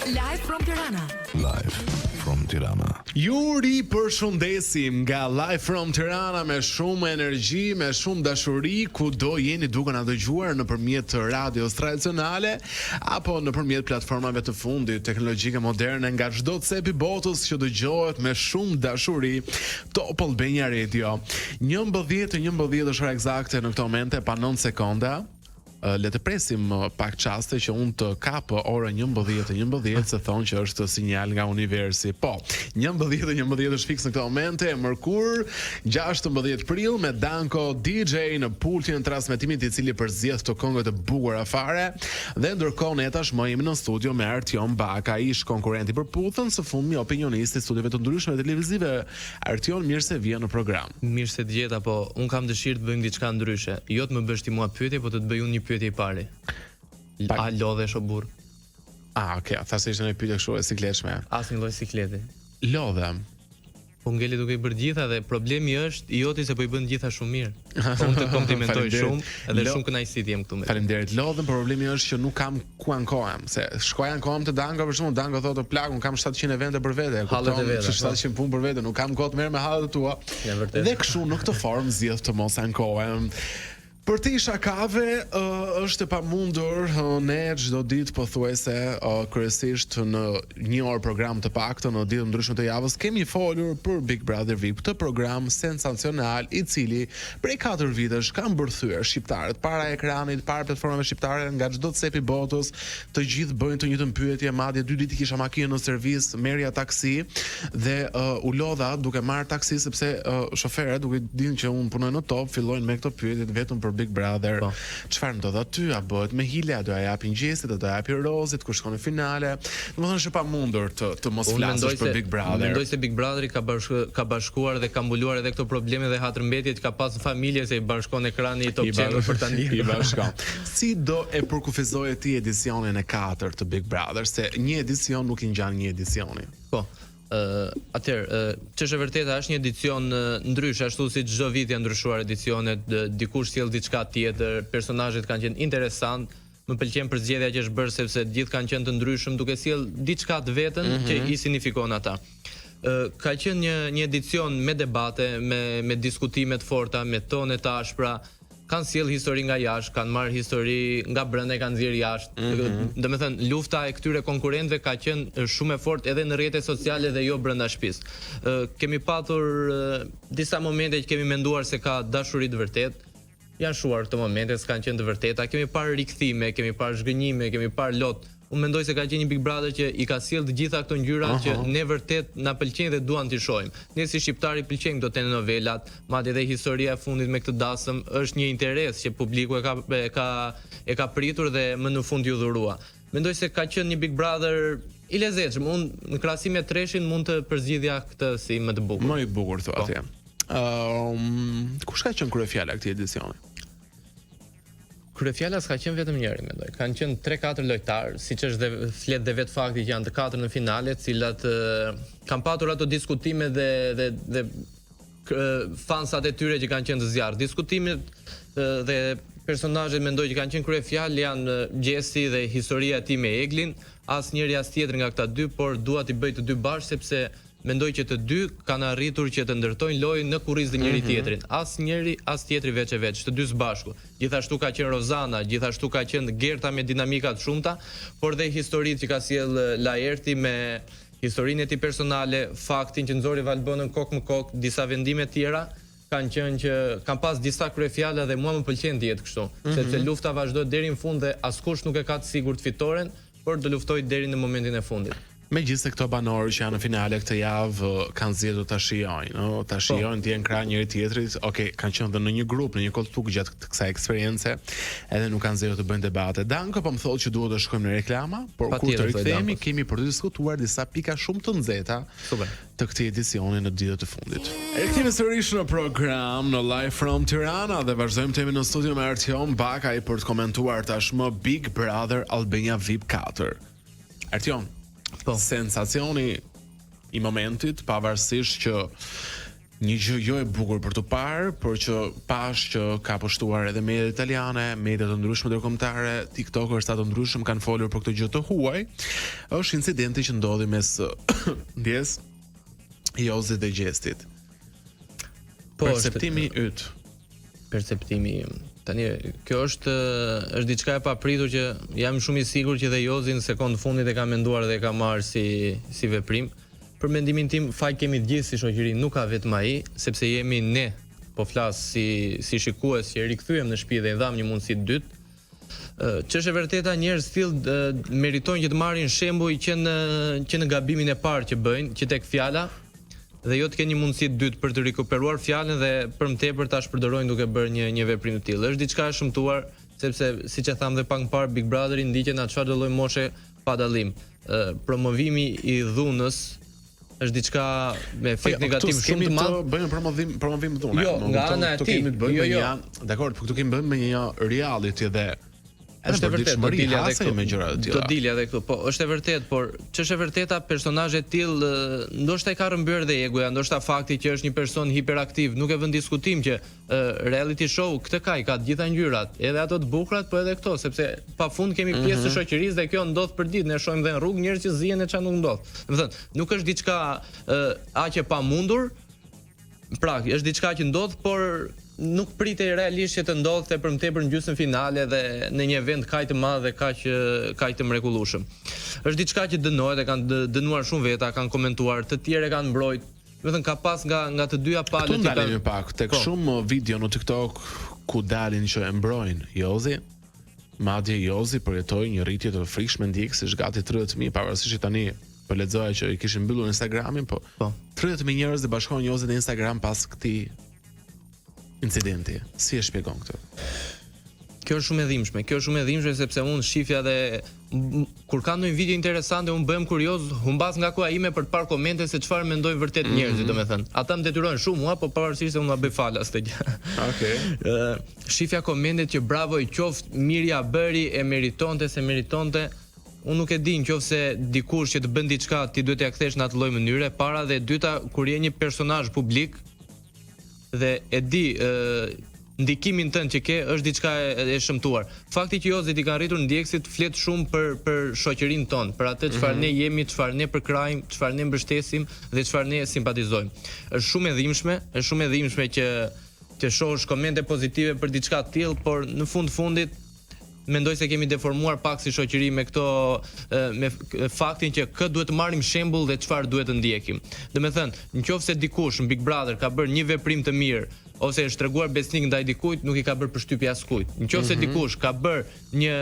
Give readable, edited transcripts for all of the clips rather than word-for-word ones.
Live from Tirana. Live from Tirana. Ju ripërshëndesim nga Live from Tirana me shumë energji, me shumë dashuri, kudo jeni duke na dëgjuar nëpërmjet radios tradicionale apo nëpërmjet platformave të fundit teknologjike moderne nga çdo cep i botës që dëgjohet me shumë dashuri Top Albania Radio. 11:11 është ora ekzakte në këto momente pa 9 sekonda. Le të presim pak çaste që unë të kap orën 11:11 se thonë që është sinjal nga universi. Po, 11:11 është fiks në këto momente, e mërkur, 16 prill me Danko DJ në pultin e transmetimit i cili përzgjedh këto këngë të bukura fare dhe ndërkohë ne tashmë jemi në studio me Artion Baka, ish konkurrent i Përputhen, së fundmi opinionist i studiove të ndryshme televizive. Artion, mirë se vjen në program. Mirë se të gjeta, po unë kam dëshirë të bëjmë diçka ndryshe. Jo të më bësh ti mua pyetje, po të të bëj unë një pyetje i pari. Pak... A lodhesh o burrë? Ah, okay, thashë se ishte një pyetje kështu e sikletshme. Asnjë lloj sikleti. Lodhem. Po ngele duke i bërë gjitha dhe problemi është i joti se po i bën gjitha shumë mirë. Po unë të komplimentoj shumë dhe shumë kënaqësi të jem këtu me. Faleminderit. Lodhem, por problemi është që nuk kam ku ankohem, se shkoj ankohem te Danko për shembull, Danko thotë plak, un kam 700 evente për vete, e kupton? Veta, 700 po. punë për vete, nuk kam kohë të merrem me hallet e tua. Dhe kështu në këtë formë zgjedh të mos ankohem. Përtej shakave është e pamundur ne çdo ditë pothuajse kryesisht në një orë program të paktën në ditë të ndryshme të javës kemi folur për Big Brother VIP, këtë program sensacional i cili prej 4 vitesh ka mbërthyer shqiptarët para ekranit, para platformave shqiptare nga çdo cep i botës, të gjithë bëjnë të njëjtën pyetje, madje dy ditë kisha makinën në servis, merrja taksi dhe uh, u lodha duke marrë taksi sepse uh, shoferët duke dinë që unë punoj në Top, fillojnë me këto pyetjet vetëm për Big Brother. Po. Çfarë ndodh aty? A bëhet me hile? A do ja japin Gjestit? A do ja japin Rozit? Kush shkon në finale? Domethënë është e pamundur të të mos flasësh për Big Brother. Mendoj se Big Brotheri ka bashku, ka bashkuar dhe ka mbuluar edhe këto probleme dhe hatërmbetjet që ka pas në familje se i bashkon ekrani i Top Channel për ta ndjekur. I bashkon. Si do e përkufizoje ti edicionin e katërt të Big Brother, se një edicion nuk i ngjan një edicioni. Po. Ë, atëherë, ë, ç'është e vërteta, është një edicion ndryshe, ashtu si çdo vit janë ndryshuar edicionet, dikush sjell diçka tjetër, personazhet kanë qenë interesant, më pëlqen përzgjedhja që është bërë sepse të gjithë kanë qenë të ndryshëm duke sjell diçka të vetën mm -hmm. që i signifikon ata. Ë ka qenë një një edicion me debate, me me diskutime të forta, me tone të ashpra, kanë sjell histori nga jashtë, kanë marrë histori nga brenda e kanë nxjerrë jashtë. Mm -hmm. Domethënë lufta e këtyre konkurrentëve ka qenë shumë e fortë edhe në rrjetet sociale dhe jo brenda shtëpisë. Ë kemi patur disa momente që kemi menduar se ka dashuri të vërtetë. Janë shuar këto momente, s'kanë qenë të vërteta. Kemi parë rikthime, kemi parë zhgënjime, kemi parë lot. Unë mendoj se ka qenë një Big Brother që i ka sjellë të gjitha këto ngjyra uh -huh. që ne vërtet na pëlqejnë dhe duam t'i shohim. Ne si shqiptarë i pëlqejnë këto telenovelat, madje edhe historia e fundit me këtë dasëm është një interes që publiku e ka e ka e ka pritur dhe më në fund iu dhurua. Mendoj se ka qenë një Big Brother i lezetshëm. Unë në krahasim me treshin mund të përzgjidhja këtë si më të bukur. Më i bukur thua po. ti. Ëm, um, kush ka qenë kryefjala e këtij edicioni? Kryefjala s'ka qenë vetëm njëri, mendoj. Kanë qenë 3-4 lojtarë, siç është dhe flet dhe vetë fakti që janë të katër në finale, të cilat kanë patur ato diskutime dhe dhe dhe fansat e tyre që kanë qenë të zjarrtë. Diskutimet dhe personazhet mendoj që kanë qenë kryefjalë janë Gjesti dhe historia e tij me Eglin, as njëri as tjetri nga këta dy, por dua t'i bëj të dy bashkë sepse Mendoj që të dy kanë arritur që të ndërtojnë lojën në kurriz të njëri tjetrit. As njëri, as tjetri veç e veç, të dy së bashku. Gjithashtu ka qenë Rozana, gjithashtu ka qenë Gerta me dinamika të shumta, por dhe historitë që ka sjellë Laerti me historinë e tij personale, faktin që nxori Valbonën kokë më kokë, disa vendime tjera kanë qenë që kanë pas disa kryefjala dhe mua më pëlqen të jetë kështu, mm -hmm. sepse lufta vazhdon deri në fund dhe askush nuk e ka të sigurt fitoren, por do luftojë deri në momentin e fundit. Megjithëse këto banorë që janë në finale këtë javë kanë zgjedhur ta shijojnë, ëh, ta po. shijojnë të jenë krah njëri tjetrit. Okej, kanë qenë dhe në një grup, në një kolltuk gjatë kësaj eksperience, edhe nuk kanë zgjedhur të bëjnë debate. Danko po më thotë që duhet të shkojmë në reklama, por kur të rikthehemi kemi për të diskutuar disa pika shumë të nxehta Super. të këtij edicioni në ditët e fundit. Rikthehemi sërish në program në Live from Tirana dhe vazhdojmë të jemi në studio me Artion Bakaj për të komentuar tashmë Big Brother Albania VIP 4. Artion, po. sensacioni i momentit, pavarësisht që një gjë jo e bukur për të parë, por që pashë që ka pushtuar edhe mediat italiane, media të ndryshme ndërkombëtare, tiktokers të ndryshëm kanë folur për këtë gjë të huaj. Është incidenti që ndodhi mes ndjesë Jozit dhe Gjestit. Po, perceptimi yt. Perceptimi im. Tani kjo është është diçka e papritur që jam shumë i sigurt që dhe Jozi në sekondë fundit e ka menduar dhe e ka marrë si si veprim. Për mendimin tim faj kemi të gjithë si shoqëri, nuk ka vetëm ai, sepse jemi ne, po flas si si shikues që e rikthyem në shtëpi dhe i dhamë një mundësi të dytë. Ç'është e vërteta njerëz të tillë meritojnë që të marrin shembuj që në që në gabimin e parë që bëjnë, që tek fjala dhe jo të kenë një mundësi të dytë për të rikuperuar fjalën dhe për më tepër ta shpërdorojnë duke bërë një një veprim të tillë. Është diçka e shëmtuar sepse siç e thamë dhe pak më parë Big Brotheri ndiqet nga çfarëdo lloj moshe pa dallim. Ë promovimi i dhunës është diçka me efekt po, jo, negativ shumë të madh. Bëjmë promovim promovim dhune. Jo, nga ana e tij. Kemi të bëjmë jo, jo. me një, dakor, po këtu kemi të bëjmë me një reality dhe është e vërtetë, do dilja edhe këtu me gjëra të tilla. Do dilja edhe këtu. Po, është e vërtetë, por ç'është e vërteta personazhe të tillë ndoshta i ka rrëmbyer dhe egoja, ndoshta fakti që është një person hiperaktiv, nuk e vë në diskutim që reality show këtë ka, i ka të gjitha ngjyrat, edhe ato të bukurat, po edhe këto, sepse pafund kemi pjesë të mhm. shoqërisë dhe kjo ndodh për ditë, ne shohim dhe në rrugë njerëz që zihen e çfarë nuk ndodh. Domethënë, nuk është diçka aq e pamundur, pra, është diçka që ndodh, por nuk pritej realisht që të ndodhte për më tepër në gjysmën finale dhe në një event kaq të madh dhe kaq kaq të mrekullueshëm. Është diçka që dënohet, e kanë dënuar shumë veta, kanë komentuar, të tjerë e kanë mbrojt, Domethënë ka pas nga nga të dyja palët. Këtu ndalemi pak tek po. shumë video në TikTok ku dalin që e mbrojnë Jozi. Madje Jozi përjetoi një rritje të frikshme ndjekësish gati 30000, pavarësisht që tani po lexoja që i kishin mbyllur Instagramin, po, po. 30000 njerëz i bashkohen Jozit në Instagram pas këtij incidenti. Si e shpjegon këtë? Kjo është shumë e dhimbshme. Kjo është shumë e dhimbshme sepse unë shifja dhe kur ka ndonjë video interesante unë bëhem kurioz, humbas nga koha ime për të parë komente se çfarë mendojnë vërtet mhm. njerëzit, mm -hmm. domethënë. Ata më detyrojnë shumë mua, po pavarësisht se unë ma bëj falas këtë gjë. Okej. Okay. shifja komentet që bravo i qoftë, mirë ia bëri, e meritonte, s'e meritonte. Unë nuk e di nëse dikush që të bën diçka ti duhet t'ia kthesh në atë lloj mënyre, para dhe e dyta kur je një personazh publik, dhe e di ë ndikimin tënd që ke është diçka e, e shëmtuar. Fakti që Jozit i kanë rritur ndjekësit flet shumë për për shoqërinë tonë, për atë çfarë mm -hmm. ne jemi, çfarë ne përkrahim, çfarë ne mbështesim dhe çfarë ne simpatizojmë. Është shumë e dhimbshme, është shumë e dhimbshme që të shohësh komente pozitive për diçka të tillë, por në fund fundit mendoj se kemi deformuar pak si shoqëri me këto me faktin që kë duhet të marrim shembull dhe çfarë duhet të ndjekim. Domethënë, në qoftë se dikush në Big Brother ka bërë një veprim të mirë ose është treguar besnik ndaj dikujt, nuk i ka bërë përshtypje askujt. Në qoftë se mm -hmm. dikush ka bërë një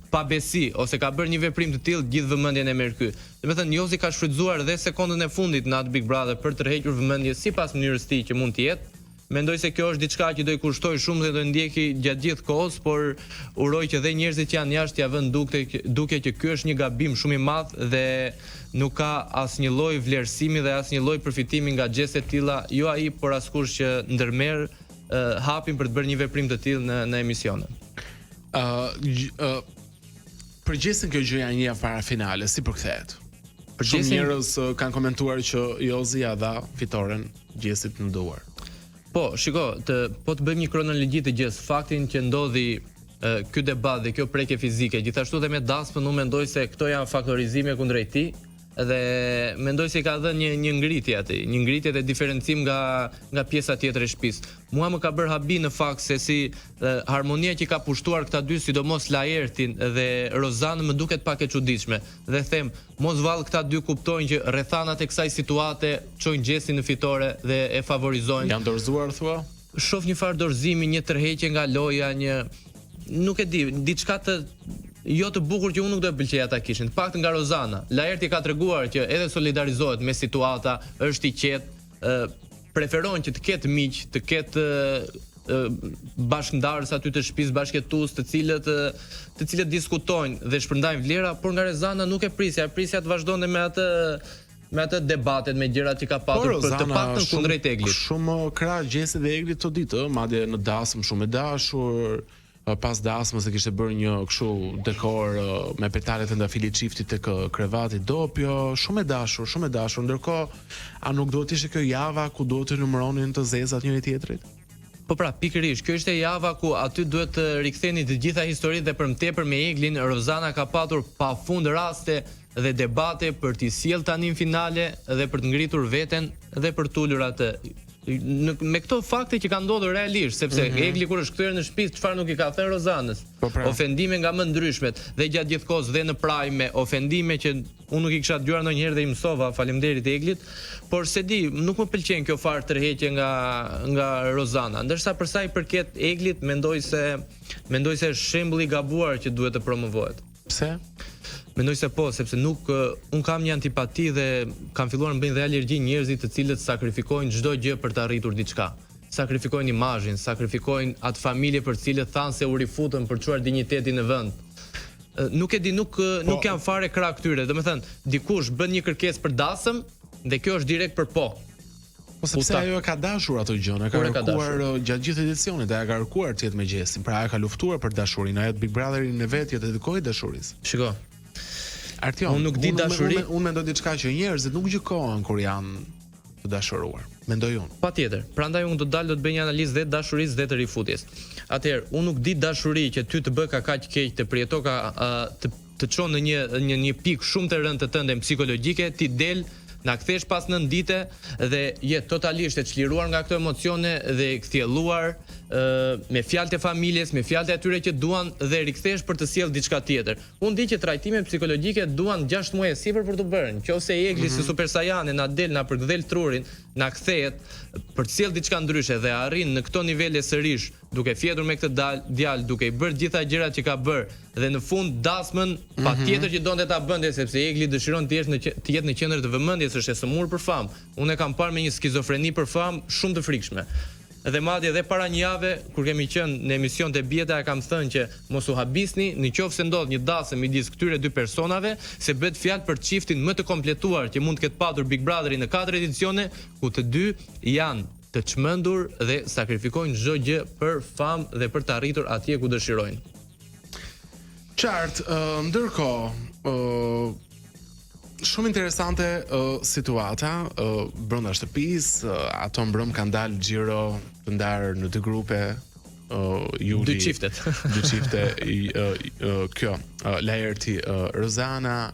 pabesi ose ka bërë një veprim të tillë, gjithë vëmendjen e merr ky. Domethënë, Jozi ka shfrytëzuar dhe sekondën e fundit në atë Big Brother për të tërhequr vëmendje sipas mënyrës së tij që mund të jetë, Mendoj se kjo është diçka që do i kushtojë shumë dhe do e ndjeki gjatë gjithë kohës, por uroj që dhe njerëzit që janë jashtë t'ia vënë dukte, dukje që ky është një gabim shumë i madh dhe nuk ka asnjë lloj vlerësimi dhe asnjë lloj përfitimi nga gjeste të tilla, jo ai, por askush që ndërmerr hapin për të bërë një veprim të tillë në në emisione. Ë uh, uh, për Gjestin kjo gjëja një javë para finale, si përkthehet? Për Shumë njerëz kanë komentuar që Jozi ia dha fitoren Gjestit në duar. Po, shiko, të po të bëjmë një kronologji të gjësë, faktin që ndodhi ky debat dhe kjo prekje fizike, gjithashtu dhe me dasmën, unë mendoj se këto janë faktorizime kundrejt tij dhe mendoj se i ka dhënë një një ngritje atij, një ngritje dhe diferencim nga nga pjesa tjetër e shtëpisë. Mua më ka bërë habi në fakt se si harmonia që ka pushtuar këta dy, sidomos Laertin dhe Rozanën më duket pak e çuditshme. Dhe them, mos vallë këta dy kuptojnë që rrethanat e kësaj situate çojnë Gjestin në fitore dhe e favorizojnë. Janë dorëzuar thua? Shoh një farë dorëzimi, një tërheqje nga loja, një nuk e di, diçka të jo të bukur që unë nuk do e pëlqeja ta kishin. Të paktën nga Rozana. Laerti ka treguar që edhe solidarizohet me situata, është i qetë, ë preferon që të ketë miq, të ketë bashkëndarës aty të shtëpisë, bashkëjetues, të cilët të cilët diskutojnë dhe shpërndajnë vlera, por nga Rozana nuk e prisja, e prisja të vazhdonte me atë me atë debatet, me gjërat që ka patur për të paktën kundrejt Eglit. Shumë krah Gjestit dhe Eglit këto ditë, madje në dasmë shumë e dashur, pas dasmës e kishte bërë një kështu dekor me petale të trëndafilit çiftit tek krevati dopjo, shumë e dashur, shumë e dashur. Ndërkohë, a nuk duhet të ishte kjo java ku duhet të numëronin të zezat njëri tjetrit? Po pra, pikërisht, kjo ishte java ku aty duhet të rikthenin të gjitha historitë dhe për më tepër me Eglin, Rozana ka patur pafund raste. dhe debate për t'i sjellë tani në finale dhe për të ngritur veten dhe për të ulur atë. Në, me këto fakte që kanë ndodhur realisht, sepse mm -hmm. Egli kur është kthyer në shtëpi, çfarë nuk i ka thënë Rozanës? Po pra. Ofendime nga më ndryshmet dhe gjatë gjithë kohës dhe në prime ofendime që unë nuk i kisha dëgjuar ndonjëherë dhe i mësova, faleminderit Eglit, por s'e di, nuk më pëlqen kjo farë tërheqje nga nga Rozana. Ndërsa për sa i përket Eglit, mendoj se mendoj se është shembulli i gabuar që duhet të promovohet. Pse? Mendoj se po, sepse nuk un kam një antipati dhe kam filluar më bëjnë dhe alergji njerëzit të cilët sakrifikojnë çdo gjë për të arritur diçka. Sakrifikojnë imazhin, sakrifikojnë atë familje për të cilët thanë se u rifutën për të çuar dinjitetin në vend. Nuk e di, nuk po, nuk jam fare krah këtyre. Domethënë, dikush bën një kërkesë për dasëm dhe kjo është direkt për po. Po sepse ajo e ka dashur atë gjë, e ka kërkuar uh, gjatë gjithë edicionit, ajo ka kërkuar të jetë me Gjestin, pra ajo ka luftuar për dashurinë, ajo Big Brotherin e vet ia dedikoi dashurisë. Shiko. Artion, unë nuk di dashuri. Unë, unë mendoj diçka që njerëzit nuk gjykohen kur janë të dashuruar. Mendoj unë. Patjetër. Prandaj unë do të dal do të bëj një analizë dhe të dashurisë dhe të rifutjes. Atëherë, unë nuk di dashuri që ty të bëka kaq keq të përjetoka uh, të të çon në një një një pikë shumë të rëndë të tënden psikologjike, ti del na kthesh pas 9 dite dhe je totalisht e çliruar nga këto emocione dhe e kthjelluar ë me fjalët e familjes, me fjalët e atyre që duan dhe rikthehesh për të sjellë diçka tjetër. Unë di që trajtimet psikologjike duan 6 muaj e sipër për t'u bërë. Nëse Egli mm -hmm. si Super Saiyane na del na përkdhel trurin, na kthehet për të sjellë diçka ndryshe dhe arrin në këto nivele sërish, duke fjetur me këtë djalë, duke i bërë gjitha gjërat që ka bërë dhe në fund dasmën mm -hmm. patjetër që donte ta bënte sepse Egli dëshiron të jetë në të jetë në qendër të vëmendjes, është e sëmurë për famë. Unë e kam parë me një skizofreni për famë shumë të frikshme. Dhe madje edhe para një jave kur kemi qenë në emision te Bieta e kam thënë që mos u habisni në qoftë se ndodh një dasëm midis këtyre dy personave, se bëhet fjalë për çiftin më të kompletuar që mund të ketë patur Big Brotheri në katër edicione, ku të dy janë të çmendur dhe sakrifikojnë çdo gjë për famë dhe për të arritur atje ku dëshirojnë. Qartë, uh, ndërkohë, uh, shumë interesante uh, situata uh, brenda shtëpisë, uh, ato mbrëm kanë dalë xhiro të ndarë në dy grupe, uh, Juli, dy çiftet. dy çifte i, uh, uh, kjo, uh, Laerti uh, Rozana,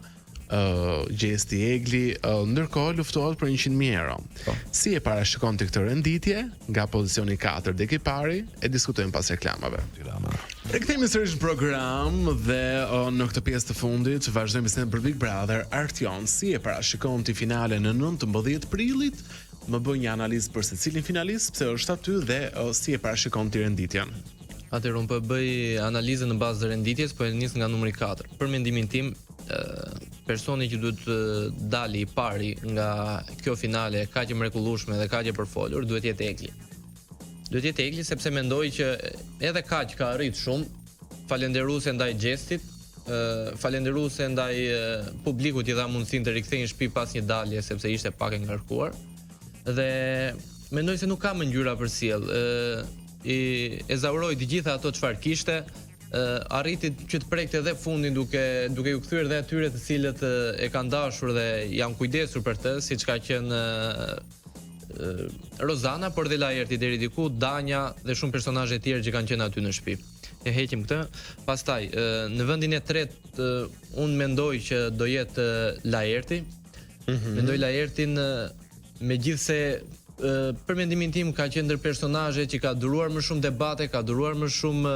uh, Gjesti Egli, uh, ndërkohë luftohet për 100.000 euro. Po. Si e parashikon ti këtë renditje nga pozicioni 4 tek i pari, e diskutojmë pas reklamave. Tirana. Rikthehemi sërish në program dhe uh, në këtë pjesë të fundit vazhdojmë bisedën për Big Brother. Artion, si e parashikon ti finalen në 19 prillit? Më bëj një analizë për secilin finalist, pse është aty dhe uh, si e parashikon ti renditjen? Atëherë unë po e bëj analizën në bazë të renditjes, po e nis nga numri 4. Për mendimin tim, personi që duhet të dali i pari nga kjo finale kaq e mrekullueshme dhe kaq e përfolur, duhet të jetë Egli. Duhet të jetë Egli sepse mendoj që edhe kaq ka arrit shumë, falënderuese ndaj Gjestit, falënderuese ndaj publikut që i dha mundësinë të rikthehej në shtëpi pas një dalje sepse ishte pak e ngarkuar. Dhe mendoj se nuk ka më ngjyra për sjell. Ë i ezauroi të gjitha ato çfarë kishte, arriti që të prekte edhe fundin duke duke ju kthyer dhe atyre të cilët e kanë dashur dhe janë kujdesur për të, siç ka qenë Rozana, por dhe Laerti deri diku, Danja dhe shumë personazhe të tjerë që kanë qenë aty në shtëpi. E heqim këtë. Pastaj, në vendin e tretë unë mendoj që do jetë Laerti. Mm -hmm. Mendoj Laertin megjithëse për mendimin tim ka qenë ndër personazhe që ka duruar më shumë debate, ka duruar më shumë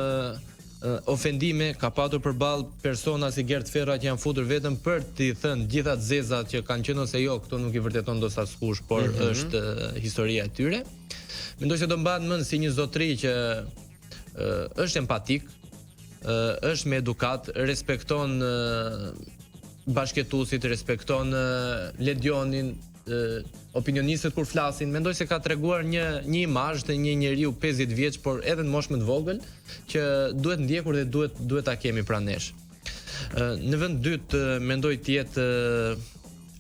ofendime, ka patur përballë persona si Gert Ferra që janë futur vetëm për t'i thënë gjitha të zezat që kanë qenë ose jo, këto nuk i vërteton dot askush, por mm -hmm. është historia e tyre. Mendoj se do mbahet mend si një zotëri që është empatik, është me edukatë, respekton bashkëjetuesit, respekton Ledionin, opinionistët kur flasin, mendoj se ka treguar një një imazh të një njeriu 50 vjeç, por edhe në moshë më të vogël, që duhet ndjekur dhe duhet duhet ta kemi pranë nesh. Në vend dytë mendoj të jetë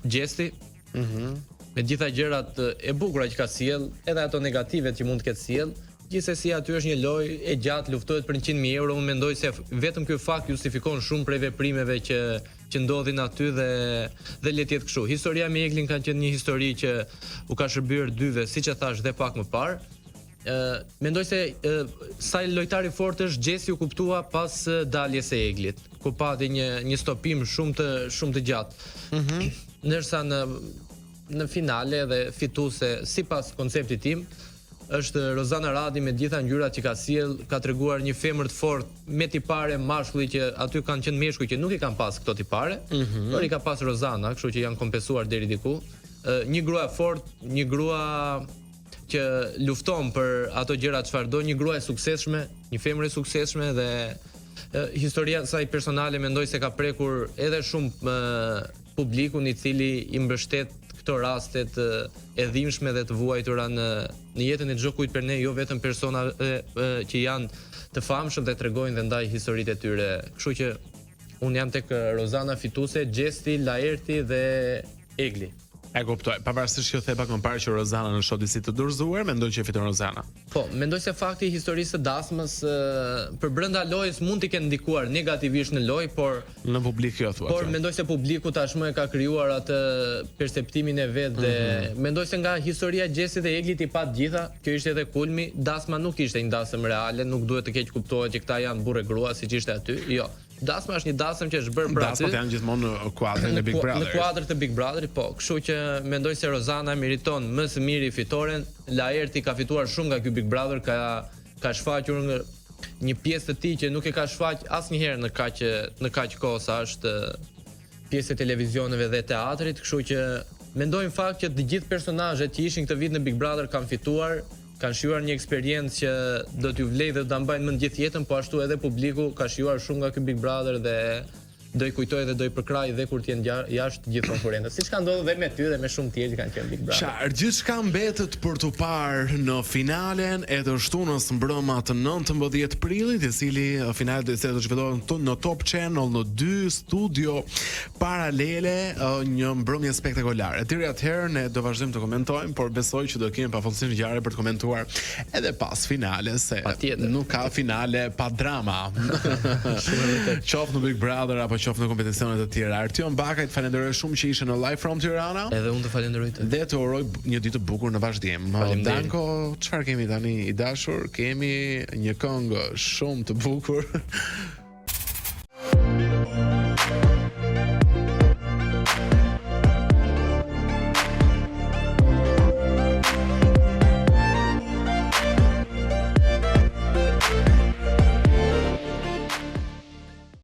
Gjesti. Mhm. Mm me gjitha gjërat e bukura që ka sjell, edhe ato negativet që mund të ketë sjell, gjithsesi aty është një lojë e gjatë, luftohet për 100.000 euro, unë mendoj se vetëm ky fakt justifikon shumë prej veprimeve që që ndodhin aty dhe dhe le të jetë kështu. Historia me Eglin ka qenë një histori që u ka shërbyer dyve, siç e thash dhe pak më parë. Ë mendoj se ë, sa lojtar i fortë është Gjesti u kuptua pas daljes së Eglit, ku pati një një stopim shumë të shumë të gjatë. Mhm. Mm Ndërsa në në finale dhe fituese sipas konceptit tim është Rozana Radi me të gjitha ngjyrat që ka sjell, ka treguar një femër të fortë me tipare mashkulli që aty kanë qenë meshkuj që nuk i kanë pas këto tipare, mm -hmm. por i ka pas Rozana, kështu që janë kompensuar deri diku. Një grua e fortë, një grua që lufton për ato gjëra çfarë do, një grua e suksesshme, një femër e suksesshme dhe e, historia e saj personale mendoj se ka prekur edhe shumë e, publikun i cili i mbështet këto raste të e dhimbshme dhe të vuajtura në në jetën e çdo kujt për ne, jo vetëm personave që janë të famshëm dhe tregojnë dhe ndajnë historitë e tyre. Kështu që unë jam tek Rozana fituese, Gjesti, Laerti dhe Egli. E kuptoj. Pavarësisht që the pak më parë që Rozana e shoh disi të dorëzuar, mendoj që e fiton Rozana. Po, mendoj se fakti i historisë së dasmës për brenda lojës mund të ketë ndikuar negativisht në lojë, por në publik jo thua. Por mendoj se publiku tashmë e ka krijuar atë perceptimin e vet dhe mm -hmm. mendoj se nga historia e Gjestit dhe Eglit i pa të gjitha, kjo ishte edhe kulmi, dasma nuk ishte një dasëm reale, nuk duhet të keqkuptohet që këta janë burrë e grua siç ishte aty. Jo. Dasma është një dasëm që është bërë për aty. Dasmat janë gjithmonë në kuadrin e Big Brother. Në kuadër të Big Brotherit, po. Kështu që mendoj se Rozana meriton më së miri fitoren. Laerti ka fituar shumë nga ky Big Brother, ka ka shfaqur një, një pjesë të tij që nuk e ka shfaq asnjëherë në kaq në kaq kohë sa është pjesë e televizioneve dhe teatrit, kështu që mendoj në fakt që të gjithë personazhet që ishin këtë vit në Big Brother kanë fituar, kanë shijuar një eksperiencë që do t'ju vlejë dhe do ta mbajnë mend gjithë jetën, po ashtu edhe publiku ka shijuar shumë nga ky Big Brother dhe do i kujtojë dhe do i përkrahë dhe kur të jenë jashtë gjithë konkurrentët. Siç ka ndodhur dhe me ty dhe me shumë tjerë që kanë qenë Big Brother. Qartë, gjithçka mbetet për t'u parë në finalen e të shtunës mbrëma të 19 prillit, i cili finale do të zhvillohet në Top Channel në dy studio paralele një mbrëmje spektakolare. Deri atëherë ne do vazhdojmë të komentojmë, por besoj që do kemi pafundësisht ngjarje për të komentuar edhe pas finales se Patjetër. nuk ka finale pa drama. Shumë e vërtetë. Qoftë në Big Brother apo qoftë në kompeticione të tjera. Artion Bakaj, të falenderoj shumë që ishe në Live from Tirana. Edhe unë të falenderoj ty. Dhe të uroj një ditë të bukur në vazhdim. Danko, çfarë kemi tani i dashur? Kemi një këngë shumë të bukur.